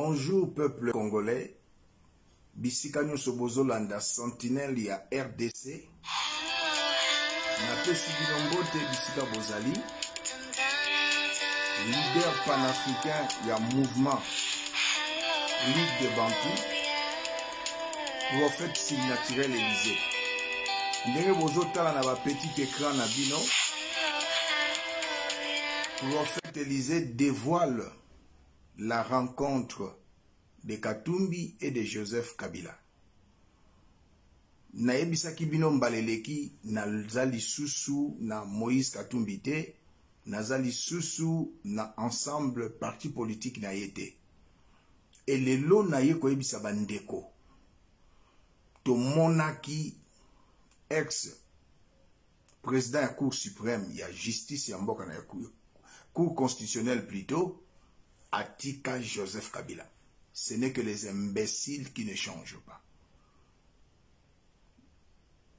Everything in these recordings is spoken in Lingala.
Bonjour peuple congolais, bisika nyonso bozolanda sentinelle ya RDC. Napesi bino mbote bisika bozali. Leader panafricain ya mouvement Ligue de Bantou, prophète surnaturel Élysée. Ndenge bozotala na ba petit écran na bino, prophète Élysée dévoile la rencontre de Katumbi et de Joseph Kabila. Nayebisaki bino mbala eleki, naza lisusu na Moïse Katumbi te, naza lisusu na ensemble parti politique na ye te. E lelo naye koyebisa bandeko, tomonaki ex président ya Cour suprême ya justice ya mboka na Cour constitutionnelle plutôt, atika Joseph Kabila. Ce n'est que les imbéciles qui ne changent pas.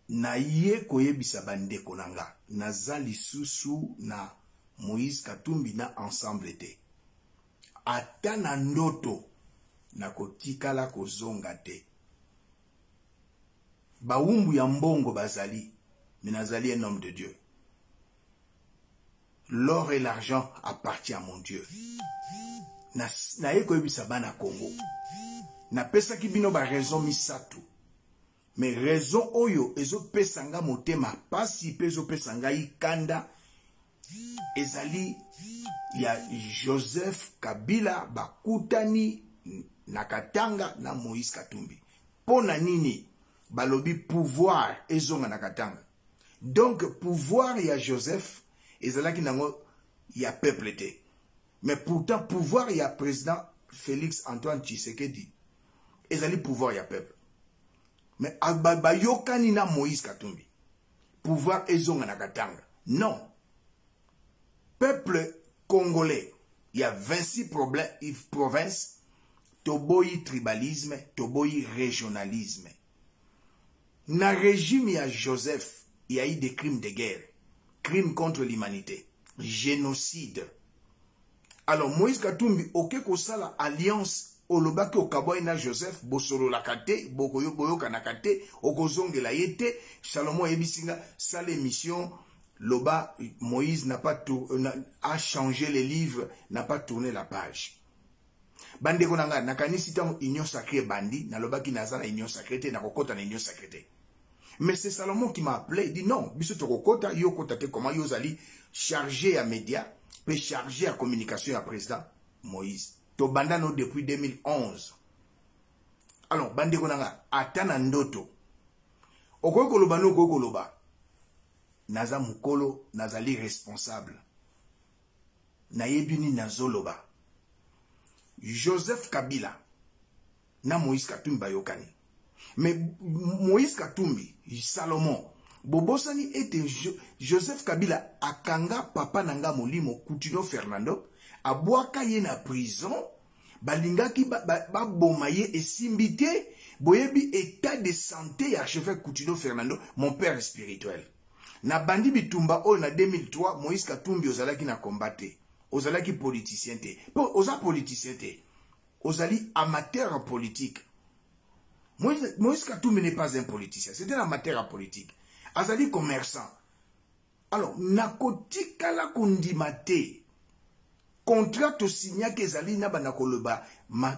Naye koyebisa bandeko na nga, naza lisusu na Moïse Katumbi na ensemble te. Ata na ndoto nakotikala kozonga te. Bawumbu ya mbongo bazali, mais nazali un homme de Dieu. L'or et l'argent appartient à mon Dieu. Naye koyebisa bana Congo, napesaki bino ba raison misato, mais raison oyo ezopesa nga motema pasi mpe ezopesa ngai kanda ezali ya Joseph Kabila bakutani na Katanga na Moïse Katumbi. Mpo na nini balobi pouvoir ezonga na Katanga? Donc pouvoir ya Joseph ezalaki nango ya peuple te, mais pourtant pouvoir ya président Félix Antoine Tshisekedi ezali pouvoir ya peuple. Mais bayokani na Moïse Katumbi, pouvoir ezonga na Katanga. Non, peuple congolais ya 26 provinces, toboyi tribalisme, toboyi régionalisme. Na régime ya Joseph, il y a eu des crimes de guerre, crimes contre l'humanité, génocide. Alors Moïse Katumbi oke kosala alliance, olobaki okabwani na Joseph, bosololaka te, boyokanaka te, okozongela ye te. Salomon ayebisi nga sala émission, loba Moïse n'a pas a changé les livres, n'a pas tourné la page. Bandeko na nga, nakanisi ntango Union Sacrée ebandi, nalobaki naza na Union Sacrée te, nakokota na Union Sacrée te. Mais c'est Salomon qui m'a appelé, il dit non, biso tokokota, yo kota te, comment yo ozali chargé ya média, pe chargé ya communication ya président Moïse. Tobanda no depuis 2011. Alors bandeko na nga, ata na ndoto okoki koloba no, okoki koloba naza mokolo, nazali responsable, nayebi nini nazoloba. Joseph Kabila na Moïse Katumbi bayokani, mais Moïse Katumbi, Salomon, bobosani ete Joseph Kabila akanga papa na nga molimo Coutinho Fernando, abwaka ye na prison, balingaki baboma ye, esimbi te. Boyebi état de santé ya archevêque Coutinho Fernando, mon père spirituel. Na bandi bitumba oyo na 2003, Moïse Katumbi ozalaki na combat te, ozalaki politicien te, po oza politicien te, ozali amateur en politique. Moïse Katumbi n'est pas un politicien, c'est un amateur en politique. Azali commerçant. Alors, nakotikala kondima te contrat tosignaki ezali na banda koloba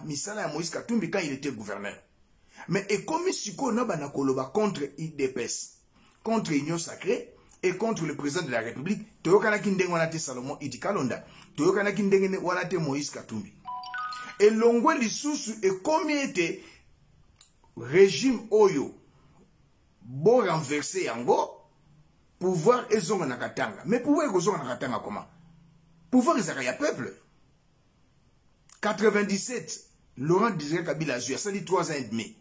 misala ya Moïse Katumbi quand il était gouverneur. Mais ekomi sikoyo na banda koloba contre UDPS, contre Union Sacrée et contre le président de la République. Toyokanaki ndenge wana te Salomon Idi Kalonda, toyokanaki ndenge wana te Moïse Katumbi. Elongwe lisusu ekomi ete régime oyo bo renverser yango, pouvoir ezonga na Katanga. Mais pouvoir ekozonga na Katanga comment? Pouvoir ezalaka ya peuple. 97, Laurent Désiré Kabila azwi, asali 3 ans et demi.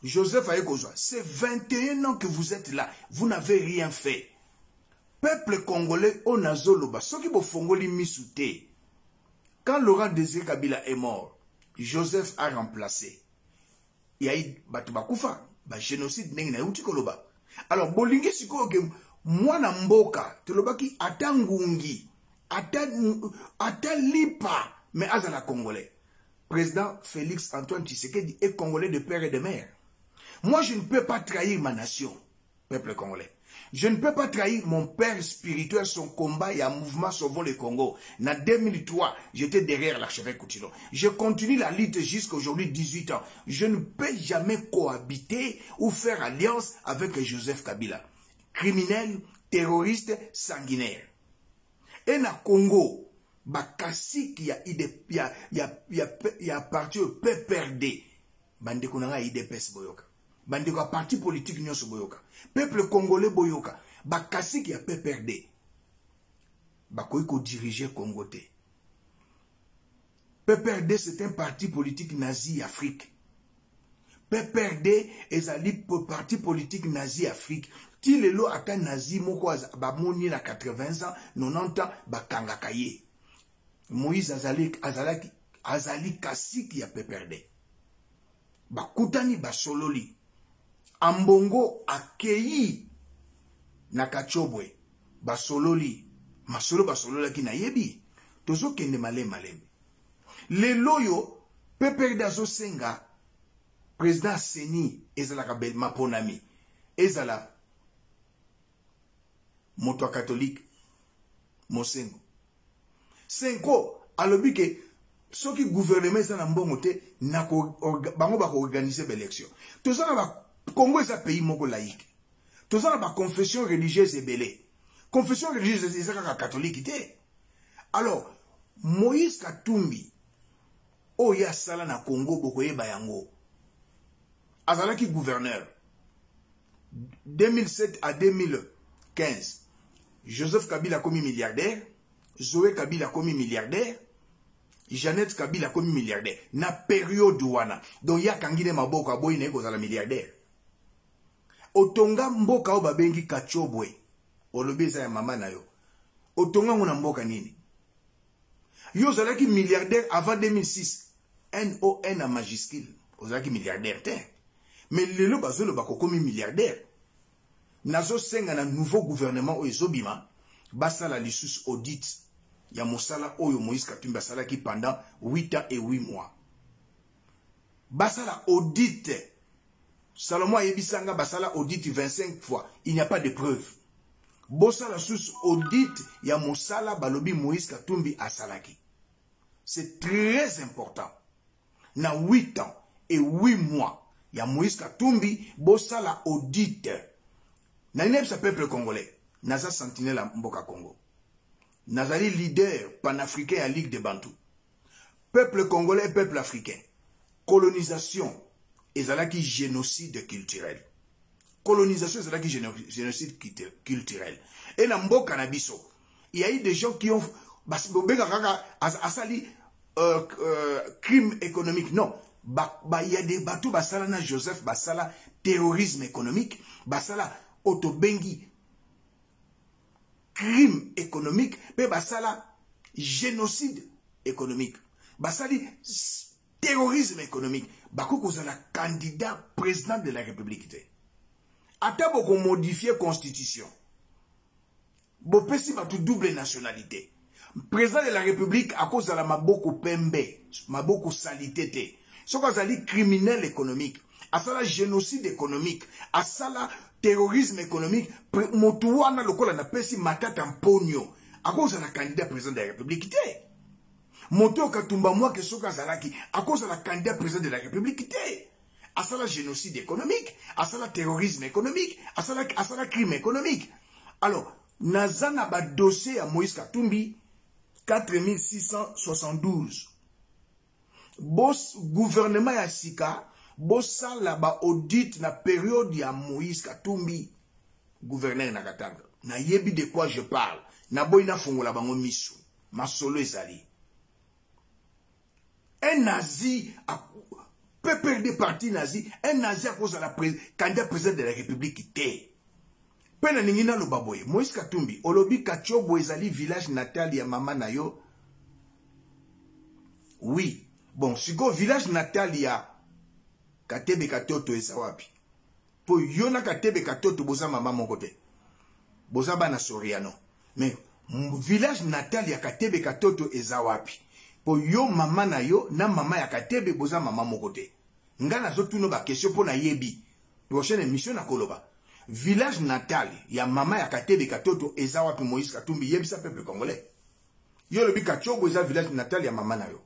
Joseph aye kozwa. C'est 21 ans que vous êtes là, vous n'avez rien fait. Peuple congolais oyo nazoloba, soki bofongoli misu te, quand Laurent Désiré Kabila est mort, Joseph a remplacé. Yayi bato bakufa, ba génocide ndenge na euti koloba. Alors bolingi sikoyo ke mwana mboka tolobaki ata ngungi, ata lipa, mais azala congolais. Président Félix Antoine Tshisekedi est congolais de père et de mère. Moi, je ne peux pas trahir ma nation, peuple congolais. Je ne peux pas trahir mon père spirituel, son combat et un mouvement Sauvons le Congo. En 2003, j'étais derrière l'archevêque Kutino. Je continue la lutte jusqu'à aujourd'hui, 18 ans. Je ne peux jamais cohabiter ou faire alliance avec Joseph Kabila. Criminel, terroriste, sanguinaire. Et na Congo, bakasiki ya, ya, ya, ya, ya parti oyo PPRD, bandeko na ngai UDPS boyoka, bandeko ya parti politique nyonso boyoka, peuple congolais boyoka, bakasiki ya PPRD bakoki kodiriger Congo te. PPRD, c'est un parti politique nazi Afrique. PPRD ezali parti politique nazi Afrique. Ti lelo, ata nazi moko bamoni na 80 ans, 90 ans, bakangaka ye. Moïse azali, azalaki, azali kasiki ya PPRD. Bakutani, basololi. Ambongo akei na Kachobwe, basololi masolo, basololaki. Nayebi tozokende malembe malembe. Lelo oyo PPRD azosenga président CENI ezalaka maponami, ezala moto ya catholique Mosengo. Senko alobi ke soki gouvernement eza na mbongo te, bango bakoorganiser baélection. Toza na Congo, eza pays moko laïque. Toza na baconfession religieuse ebele. Confession religieuse eza kaka catholique te. Alors Moïse Katumbi, oyo asala na Congo, bokoyeba yango, azalaki gouverneur 2007 à 2015. Joseph Kabila akomi milliardaire, Zoé Kabila akomi milliardaire, Jeannette Kabila akomi milliardaire na période wana. Donc ye akangi nde maboko, aboyi na ye kozala milliardaire. Otonga mboka oyo babengi Kachobwe, olobi eza ya mama na yo. Otonga yango na mboka nini? Yo ozalaki milliardaire avant 2006, non na majuscule, ozalaki milliardaire te. Mais lelo bazoloba kokomi milliardaire. Nazosenga na nouveau gouvernement oyo ezobima, basala lisusu audit ya mosala oyo Moïse Katumbi asalaki pendant 8 ans et 8 mois. Basala audit. Salomo ayebisanga basala audit 25 fois, il n'y a pas de preuve. Bosala susu audit ya mosala balobi Moïse Katumbi asalaki. C'est très important. Na 8 ans et 8 mois ya Moïse Katumbi, bosala audit. Nalingi peuple congolais, naza sentinelle ya mboka Congo, nazali leader panafricain ya Ligue de Bantu. Peuple congolais, peuple africain, colonisation ezalaki génocide culturel. Colonisation ezalaki génocide culturel. E na mboka na biso, il y a eu des gens qui ont, bobengaka kaka asali crime économique. Non, ba, y a des bato basala na Joseph, basala terrorisme économique, basala oyo tobengi crime économique, mpe basala génocide économique, basali terrorisme économique. Bakoki kozala candidat président de la République te. Ata bokomodifier constitution, bopesi bato double nationalité, président de la République akozala maboko pembe, maboko saleté te. Soki azali criminel économique, asala génocide économique, asala terrorisme économique, motu wana lokola napesi Matata Mponio, akozala candidat président de la République te. Moto oyo Katumba Mwake, soki azalaki, akozala candidat président de la République te. Asala génocide économique, asala terrorisme économique, asala crime économique. Alors naza na badossier ya Moïse Katumbi 4672. Bos gouvernement ya sika, bosala baaudit na période ya Moïse Katumbi, gouverneur na Katanga. Nayebi de quoi je parle. Naboyi nafongola bango miso. Masolo ezali. Un nazi PPRD, parti nazi, un nazi akozala candidat président de la République te. Mpe nalingi naloba boye: Moïse Katumbi, olobi Katiobo ezali village natal ya mama na yo. Oui, bon, sikoyo village natal ya Katebe Katoto eza wapi? Mpo yo na Katebe Katoto boza mama moko te, boza bana Soriano. Mais village natal ya Katebe Katoto eza wapi? Po yo mama na yo na mama ya Katebe boza mama moko te. Nga nazotuna ba question mpo nayebi. Prochaine émission nakoloba. Village natal ya mama ya Katebe Katoto eza wapi? Moïse Katumbi, yebisa peuple congolais. Yo olobi Kachobo eza village natal ya mama na yo.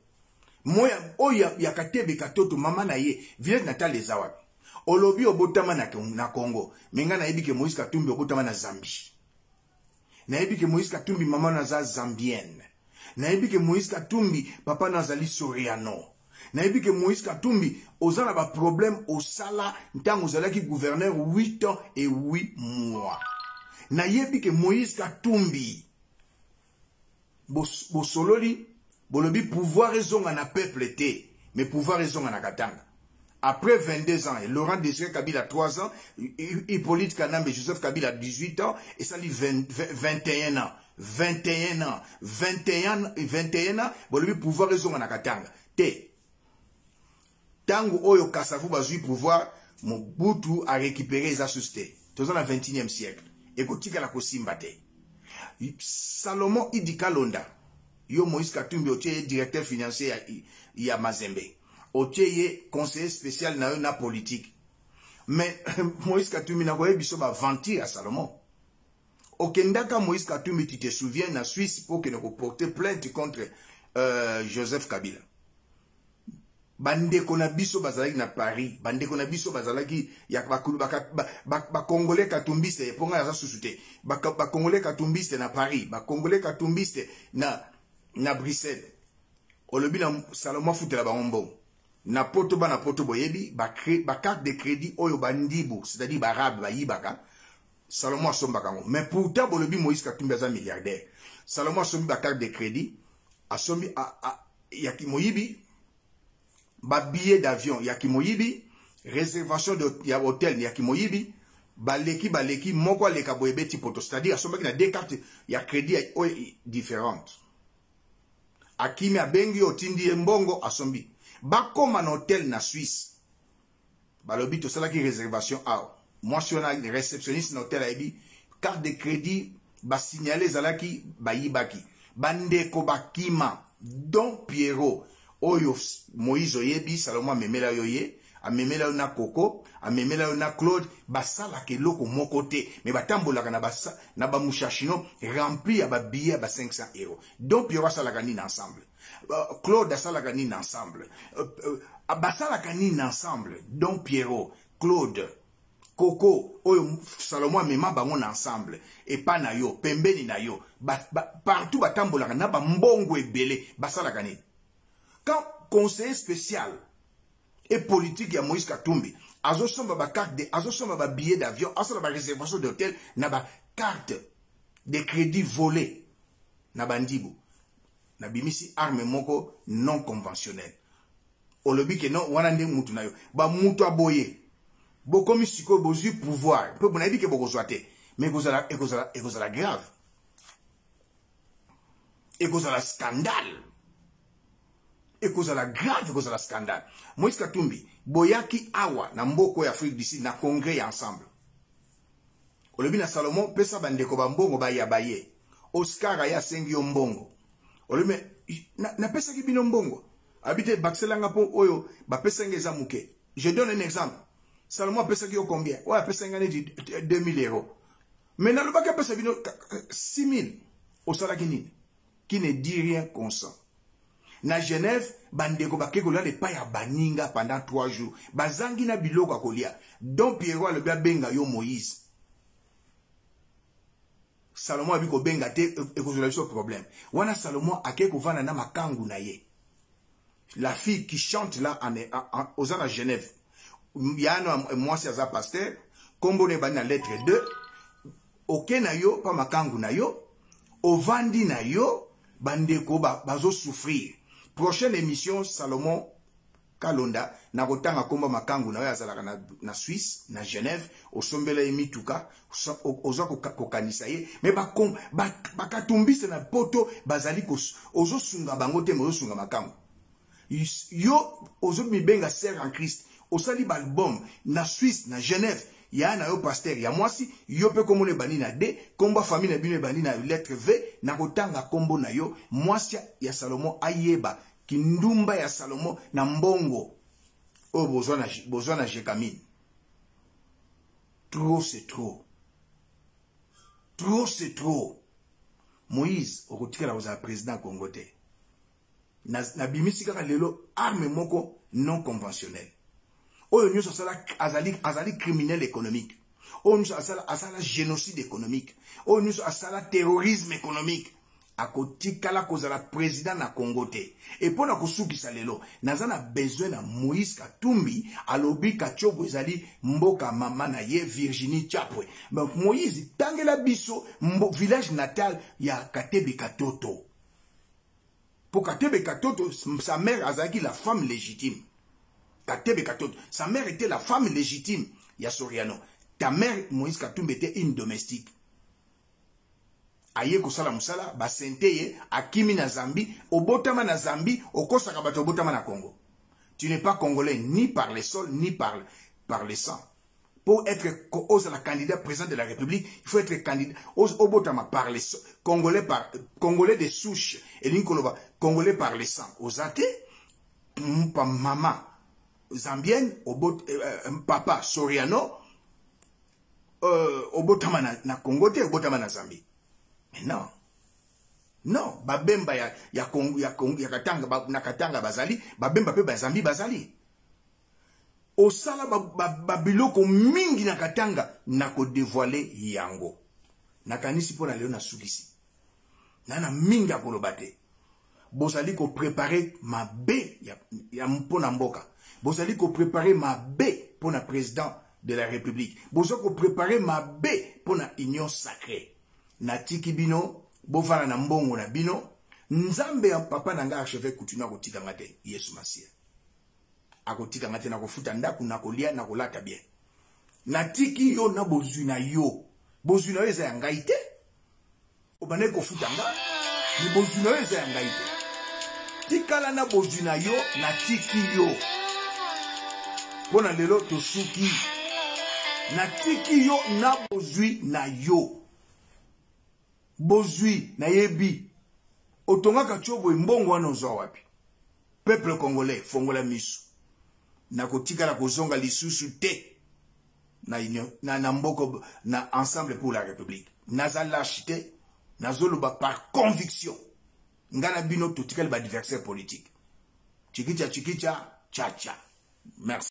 Moya oyo ya Katebe Katoto, mama na ye, village natal eza wapi? Olobi obotama na Congo, mais nga nayebi ke Moïse Katumbi obotama na Zambie. Nayebi ke Moïse Katumbi mama na aza zambienne. Nayebi ke Moïse Katumbi papa na azali Soriano. Nayebi ke Moïse Katumbi oza na baproblème osala ntango ozalaki gouverneur 8 ans et 8 mois. Nayebi ke Moïse Katumbi bosololi, bolobi pouvoir ezonga na peuple te, mais pouvoir ezonga na Katanga. Après 22 ans, Laurent Désiré Kabila 3 ans, Hippolyte Kanambe, Joseph Kabila 18 ans, et ça lui 21 ans. 21 ans, 21, 21 ans, bolobi pouvoir ezonga na Katanga te. Ntango oyo Kasavu bazwi pouvoir, Mobutu a récupéré eza susu te. Toza na 21e siècle, ekotikala kosimba te. Salomon Idi Kalonda, yo Moïse Katumbi otie ye directeur financier ya Mazembe, otie ye conseiller spécial na yo na politique. Mais Moïse Katumbi, nakoyebi biso baventure ya Salomon. Okendaka, Moïse Katumbi, tu te souviens, na Suisse mpo okende koporter plainte contre Joseph Kabila. Bandeko na biso bazalaki na Paris, bandeko na biso bazalaki ya bacongolais katumbiste, mpo ngai aza susu te, bacongolais katumbiste na Paris, bacongolais katumbiste na Bruxelles. Olobi na Salomo afutela bango mbongo na Poto. Bana Poto boyebi bacarte de crédit oyo bandibu, c'est-à-dire baarabe, bayibaka. Salomo asombaka yango. Mais pourtant bolobi Moïse Katumbi aza milliardaire. Salomo asombi bacarte de crédit, asombi ya kimoyibi, babillet d'avion ya kimoyibi, réservation ya hôtel ya kimoyibi. Baleki baleki moko aleka boye, ebeti poto, c'est-à-dire asombaki na deux cartes ya crédit oyo différente. Akimi, abengi yo, otindi ye mbongo, asombi. Bakóma na hôtel na Suisse, balobi tosalaki réservation awa. Mwasi wana réceptionniste na hôtel ayebi carte de crédit basignale ezalaki bayibaki. Bandeko bakima. Don Pierrot oyo Moïse oyebi, Salomo amemela yo ye, amemela yo na Koko, amemela yo na Claude. Basalaka eloko moko te, mais batambolaka na bamushashino rempli ya babillet ya ba 500 euro. Don Pierrot asalaka nini ensemble? Claude asalaka nini ensemble? Basalaka nini ensemble? Don Pierrot, Claude, Koko oyo Salomo amema bango na ensemble epa na yo, pembeni na yo, partout batambolaka na bambongo ebele. Basalaka nini? Quand conseiller spécial et politique ya Moïse Katumbi azosomba bacarte de azosomba babillet d'avion, asala baréservation d'hôtel na bacarte de crédit volé na bandibu, nabimisi arme moko non conventionnelle. Olobi ke non, wana nde mutu na yo, bamutu aboye. Bokomi sikoyo, bozwi pouvoir mpe bonayebi ke bokozwa te, mais ekozala grave, ekozala scandale, ekozala grave, ekozala scandale. Moïse Katumbi, boyaki awa na mboka oyo Afrique du Sud na congrès ya Ensemble. Olobi na Salomon: pesa bandeko bambongo baya baye. Oscar aye, asengi yo mbongo. Olobi: napesaki bino mbongo. Abi te, bakiselanga mpo oyo bapesaki eza moke. Je donne un exemple. Salomon apesaki yo combien? Oyo apesaki nga neti 2000 euros, mais nalobaki apesa bino 6000. Osalaki nini? Qui ne dit rien consent. Na Genève, bandeko bakei kolala epai ya baninga pendant 3 jours, bazangi na biloko ya kolia. Don Pierrot alobi abenga yo Moïse. Salomo abi kobenga te, ekozwela biso problème wana. Salomo akei kovanda na makangu na ye, la fille qui chante là oza na Genève, ya na mwasi aza pasteur, nkombo na ebandi na lettre 2. Oke na yo mpa makangu na yo, ovandi na yo, bandeko bazosouffrir. Prochaine émission, Salomon Kalonda, nakotanga komba makangu na oyo azalaka na Suisse, na Genève. Osombela ye mituka, oza kokanisa ye, mais bakatumbisa na Poto bazali, ozosunga bango te, mais ozosunga makangu. Yo ozomibenga sœur en Christ, osali baalbum na Suisse, na Genève. Ya na yo pasteur ya mwasi, yo mpe kombo na ebandi na D, kombo ya famille na bino ebandi na lettre V. Nakotanga kombo na yo, mwasi ya Salomo ayeba. Kindumba ya Salomon na mbongo oyo bozwa na, bozwa na Gécamines. Trop c'est trop. Trop c'est trop. Moïse okotikala kozala président Congo te. Nabimisi kaka lelo arme moko non conventionnelle. Oyo nyonso asala azali, azali criminel économique. Oyo nyonso asala, asala génocide économique. Oyo nyonso asala terrorisme économique. Akotikala kozala président na Congo te. E mpo na kosukisa lelo, naza na besoin na Moïse Katumbi alobi Katiobo ezali mboka mama na ye Virginie Chapwe. Donc Moïse tangela biso mbo, village natal ya Katebe Katoto. Po Katebe Katoto, sa mère azalaki la femme légitime. Katebe Katoto, sa mère était la femme légitime ya Soriano. Ta mère Moïse Katumbi était une domestique. Aye kosala mosala basente ye akimi na Zambie, obotama na Zambie, okosaka bato obotama na Congo. Tu n'es pas congolais ni par le sol ni par le sang. Pour être ozala candidat président de la République, il faut être candidat obotama par le sol, congolais par congolais de souche, elingi koloba congolais par le sang. Oza te pa mama zambienne, obot, papa Soriano, obotama na Congo te, obotama na Zambie. Mais non. Non, babemba ya Congo, ya Congo, ya Katanga, ba, na Katanga bazali, babemba pe ba Zambie bazali. Osala ba biloko mingi na Katanga na ko dévoiler yango. Nakanisi mpo na lelo nasukisi. Na mingi ya koloba te. Bozali ko préparer mabe ya mpo na mboka. Bozali ko préparer mabe mpo na président de la République. Bozali ko préparer mabe mpo na Union sacrée. Natiki bino, bovanda na mbongo na bino. Nzambe ya papa na nga archevêque Coutinho akotika nga te, Yesu Masiya. Akotika nga te na kofuta ndako, na kolia, na kolata bien. Natiki yo na bozwi na yo. Bozwi na yo eza ya ngai te. Obandaki kofuta nga, mais bozwi na yo eza ya ngai te. Tikala na bozwi na yo, natiki yo. Mpo na lelo tosuki. Natiki yo na bozwi na yo. Bozwi nayebi. Otongaka tiobo mbongo wana ozwa wapi? Peuple congolais, fongola miso. Nakotikala kozonga lisusu te na union, na mboko, na Ensemble pour la République. Naza lâche te, nazoloba par conviction. Nga na bino totikali ba adversaire politique. Chikicha chikicha, cha cha. Merci.